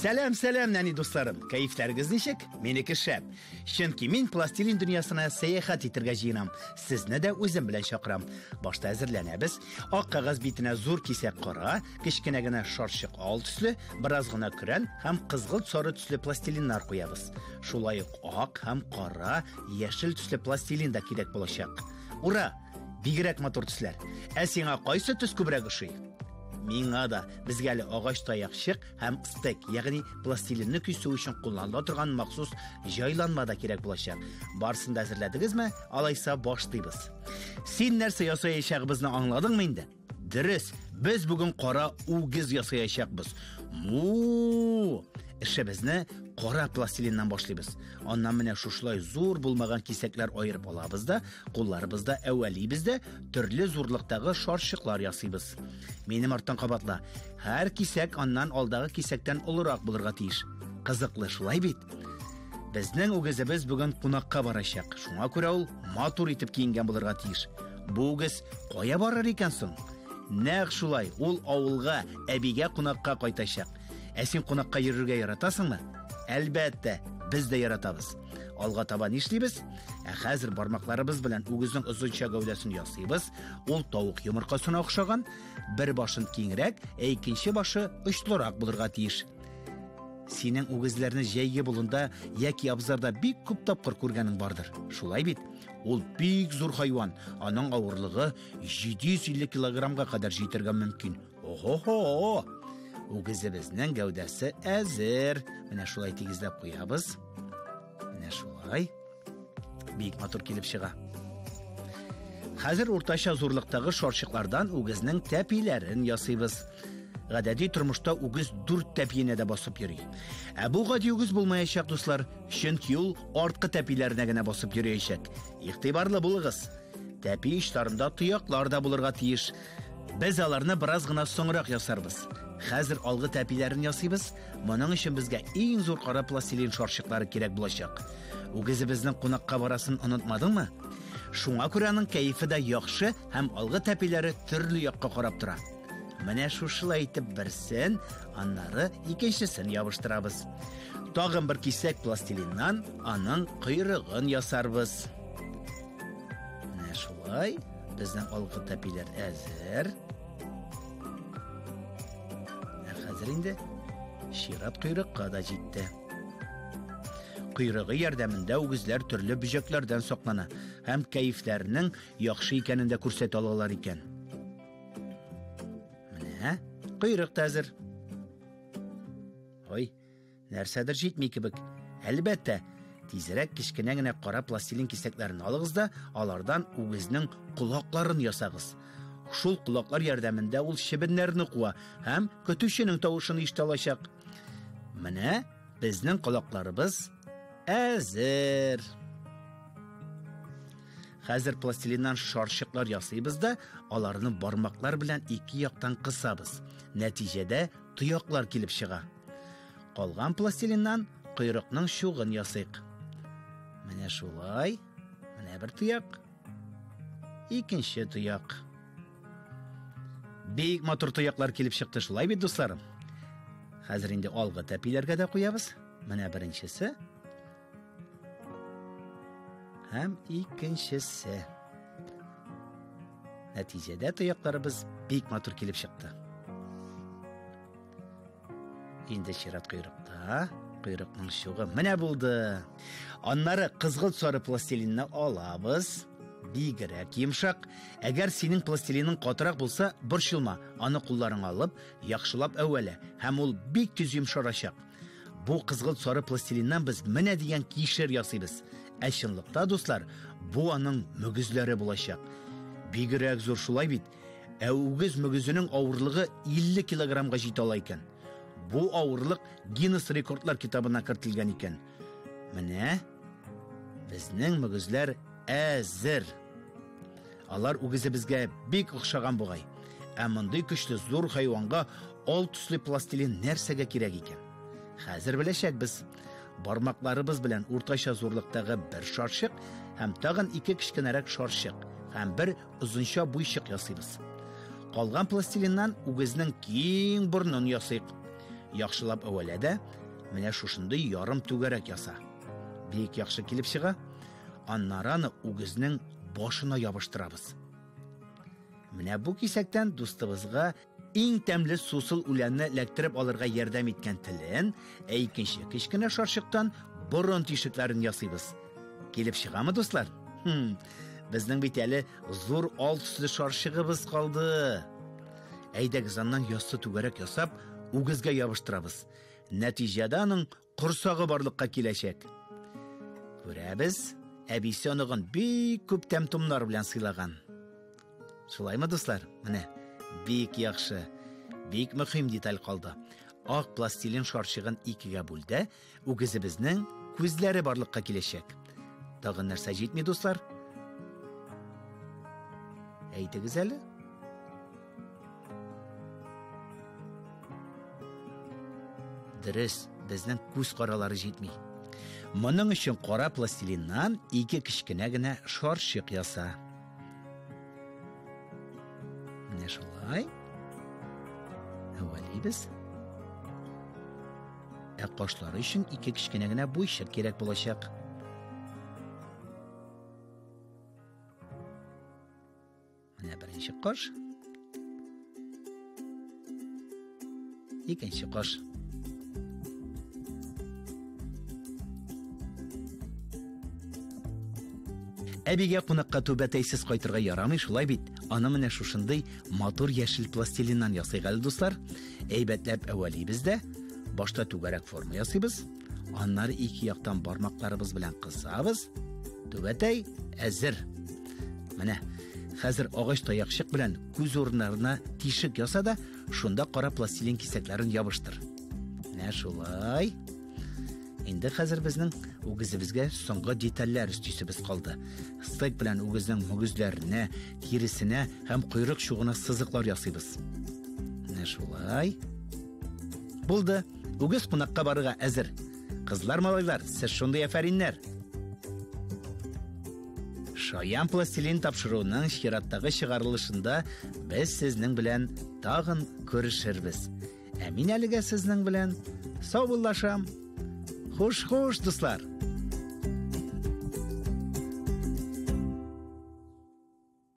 Сәлам, сәлам, нәни дусларым. Кәефләрегез ничек? Минеке шәп. Чөнки мин пластилин дөньясына сәяхәт итәргә җыенам. Сезне дә үзем белән чакырам. Башта әзерләнәбез. Ак кәгазь битенә зур кисәк кара, кечкенә генә шарчык ал төсле, бераз гына көрән һәм кызгылт сары төсле пластилиннар куябыз. Шулай ук ак һәм кара, яшел төсле пластилин да кирәк булачак. Ура! Бигрәк матур төсләр. Ә сиңа кайсы төс күбрәк ошый? Миңа да. Безгә әле агач таякчык һәм стек, ягъни пластилинны кисү өчен кулланыла торган махсус җайланма да кирәк булачак. Барысын да әзерләдегезме? Алайса башлыйбыз. Син нәрсә ясаячагыбызны аңладыңмы инде? Дөрес, без бүген кара үгез ясаячакбыз. Му! Эшебезне кара пластилиннан башлыйбыз. Аннан менә шушылай зур булмаган кисәкләр аерып алабыз да, кулларыбызда әвәлибез дә, төрле зурлыктагы шарчыклар ясыйбыз. Минем арттан кабатла. Һәр кисәк аннан алдагы кисәктән олырак булырга тиеш. Кызыклы шулай бит? Безнең үгезебез бүген кунакка барачак. Шуңа күрә ул матур итеп киенгән булырга тиеш. Бу үгез кая барыр икән соң? Нәкъ шулай, ул авылга, әбигә кунакка кайтачак. Ә син кунакка йөрергә яратасыңмы? Әлбәттә, без дә яратабыз. Алга таба нишлибез? Ә хәзер бармакларыбыз белән үгезнең озынча гәүдәсен ясыйбыз. Ул тавык йомыркасына охшаган. Бер башын киңрәк, ә икенче башы очлырак булырга тиеш. Синең үгезләрне җәйге болында яки абзарда бик күп тапкыр күргәнең бардыр. Шулай бит? Ул бик зур хайван. Аның авырлыгы 750 килограммга кадәр җитәргә мөмкин. Ого-го! Үгезебезнең гәүдәсе әзер. Менә шулай тигезләп куябыз. Менә шулай. Бик матур килеп чыга. Хәзер уртача зурлыктагы шарчыклардан үгезнең тәпиләрен ясыйбыз. Гадәти тормышта үгез дүрт тәпиенә дә басып йөри. Ә бу гади үгез булмаячак, дуслар, чөнки ул арткы тәпиләренә генә басып йөриячәк. Игътибарлы булыгыз. Тәпи очларында тояклар да булырга тиеш. Без аларны бераз гына соңрак ясарбыз. Хәзер алгы тәпиләрен ясыйбыз. Моның өчен безгә иң зур кара пластилин шарчыклары кирәк булачак. Үгезебезнең кунакка барасын онытмадыңмы? Шуңа күрә аның кәефе дә яхшы һәм алгы тәпиләре төрле якка карап тора. Менә шушылай итеп берсен, аннары икенчесен ябыштырабыз. Тагын бер кисәк пластилиннан аның койрыгын ясарбыз. Менә шулай. Безнең алгы тәпиләр әзер. Ә хәзер инде чират койрыкка да җитте. Койрыгы ярдәмендә үгезләр төрле бөҗәкләрдән саклана һәм кәефләренең яхшы икәнен дә күрсәтә алалар икән. Менә койрык та әзер. Ой, нәрсәдер җитми кебек. Әлбәттә, тизрәк кечкенә генә кара пластилин кисәкләрен алыгыз да, алардан үгезнең колакларын ясагыз. Шул колаклар ярдәмендә ул чебеннәрне куа һәм көтүченең тавышын ишетә алачак. Менә безнең колакларыбыз әзер. Хәзер пластилиннан шарчыклар ясыйбыз да, аларны бармаклар белән ике яктан кысабыз. Нәтиҗәдә тояклар килеп чыга. Калган пластилиннан койрыкның чугын ясыйк. Менә шулай. Менә бер тояк. Икенче тояк. Бик матур тояклар килеп чыкты, шулай бит, дусларым? Хәзер инде алгы тәпиләргә дә куябыз. Менә беренчесе. Һәм икенчесе. Нәтиҗәдә тоякларыбыз бик матур килеп чыкты. Инде чират койрыкта. Койрыкның чугы менә булды. Аннары кызгылт сары пластилинны алабыз. Бигрәк йомшак. Әгәр синең пластилиның катырак булса, борчылма. Аны кулларыңа алып, яхшылап әвәлә, һәм ул бик тиз йомшарачак. Бу кызгылт сары пластилиннан без менә дигән кишер ясыйбыз. Ә чынлыкта, дуслар, бу аның мөгезләре булачак. Бигрәк зур, шулай бит? Ә үгез мөгезенең авырлыгы 50 килограммга җитә ала икән. Бу авырлык Гиннес рекордлар китабына кертелгән икән. Менә безнең мөгезләр әзер. Алар үгезебезгә бик охшаган бугай. Ә мондый көчле зур хайванга ал төсле пластилин нәрсәгә кирәк икән? Хәзер беләчәкбез. Бармакларыбыз белән уртача зурлыктагы бер шарчык һәм тагын ике кечкенәрәк шарчык һәм бер озынча буйчык ясыйбыз. Калган пластилиннан үгезнең киң борынын ясыйк. Яхшылап әвәлә дә, менә шушындый ярым түгәрәк яса. Бик яхшы килеп чыга. Аннары аны үгезнең башына ябыштырабыз. Менә бу кисәктән дустыбызга иң тәмле сусыл үләнне эләктереп алырга ярдәм иткән телен, ә икенче кечкенә шарчыктан борын тишекләрен ясыйбыз. Килеп чыгамы, дуслар? Хм, безнең бит әле зур ал төсле шарчыгыбыз калды. Әйдәгез, аннан яссы түгәрәк ясап, үгезгә ябыштырабыз. Нәтиҗәдә аның корсагы барлыкка киләчәк. Күрәбез, әбисе оныгын бик күп тәм-томнар белән сыйлаган. Шулаймы, дуслар? Менә бик яхшы, бик мөһим деталь калды. Ак пластилин шарчыгын икегә бүлдә, үгезебезнең күзләре барлыкка киләчәк. Тагын нәрсә җитми, дуслар? Әйтегез әле. Дөрес, безнең күз каралары җитми. Моның өчен кара пластилиннан ике кечкенә генә шарчык яса. Менә шулай. Әвәлибез. Ә кашлары өчен ике кечкенә генә буйчык кирәк булачак. Менә беренче каш. Икенче каш. Әбигә кунакка түбәтәйсез кайтырга ярамый, шулай бит. Аны менә шушындый матур яшел пластилиннан ясыйк әле, дуслар. Әйбәтләп әвәлибез дә, башта түгәрәк форма ясыйбыз, аннары ике яктан бармакларыбыз белән кысабыз. Түбәтәй әзер. Менә хәзер агач таякчык белән күз урыннарына тишек яса да, шунда кара пластилин кисәкләрен ябыштыр. Менә шулай. Инде хәзер безнең үгезебезгә соңгы детальләр өстисебез калды. Стейк белән үгезнең мөгезләренә, тиресенә һәм койрык чугына сызыклар ясыйбыз. Менә шулай. Булды. Үгез кунакка барырга әзер. Кызлар, малайлар, сез шундый афәриннәр. Шаян пластилин тапшыруының чираттагы чыгарылышында без сезнең белән тагын күрешербез. Ә мин әлегә сезнең белән саубуллашам. Хуш-хуш, дуслар!